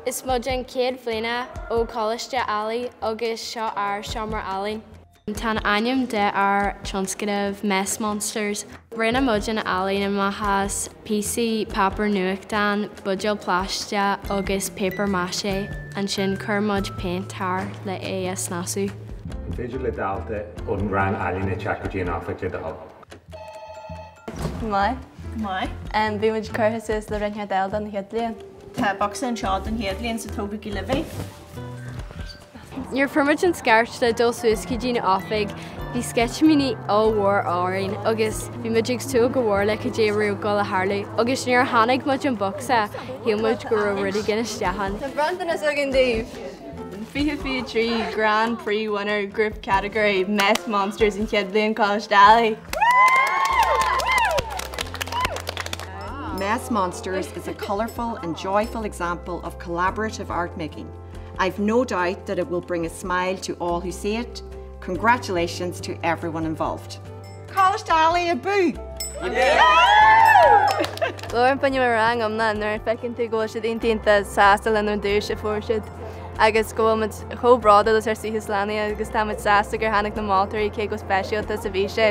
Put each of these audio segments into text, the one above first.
Is muid an chéad bhliana ó Choláiste Ailigh agus seo ár seomra ealaín. Tá an ainm de ár tionscadal Mess Monsters. Rinne muid an ealaín amach as píosaí páipéar nuachtán, buidéal plaisteach agus papier mâché. Ansin chuir muid péint thar le é a snasú. An féidir le dalta ón rang ealaíne teacht go dtí an oifig le do thoil? Go maith. Go maith. Bhí muid curtha suas le rinceoir eile don chéad bhliain. Tá bocsa anseo don chéad bhliain so tógaigí libh é. Nuair a fuair muid an scairt le dul suas go dtí an oifig, bhí sceitimíní ollmhór orainn agus bhí muid ag súil go mhór le cad é a raibh ag dul a tharlú agus nuair a chonaic muid an bocsa, shíl muid go raibh rud éigin isteach ann. Tá bronntanas againn daoibh! 2023 Grand Prix Winner Group Category Mess Monsters an chéad bhliain Coláiste Ailigh! Mess Monsters is a colourful and joyful example of collaborative art making. I've no doubt that it will bring a smile to all who see it. Congratulations to everyone involved. Coláiste Ailigh abú! Labhraím fá choinne mo rang iomlán nuair a feiceann tú go bhfuil siad iontach iontach sásta lena nduais a fuair siad agus go bhfuil muid chomh bródúil as ár saothar leanaí agus tá muid sásta gur tháinig na moltóirí cé chomh speisialta is a bhí sé.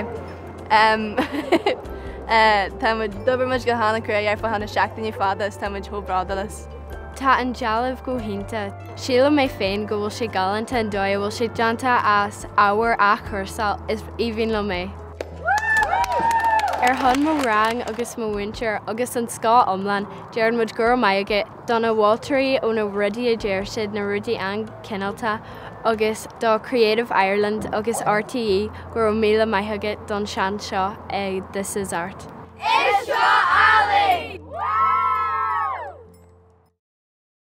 Tá muid, d'obair muid go han-cruaidh ar feadh na seachtaine fada is tá muid chomh bródúil as. Tá an dealbh go hiontach. Sílim mé féin go bhfuil sé galánta an dóigh a bhfuil sé déanta as ábhar athchúrsáil, is aoibhinn liom é. Ar shon mo rang agus mo mhúinteoir agus an scoil iomlán, deireann muid go raibh maith agat do na moltóirí ó na rudaí a deir siad, na rudaí an-chineálta agus do Creative Ireland agus RTÉ go raibh míle maith agat don seans seo ag This Is Art. Is seo!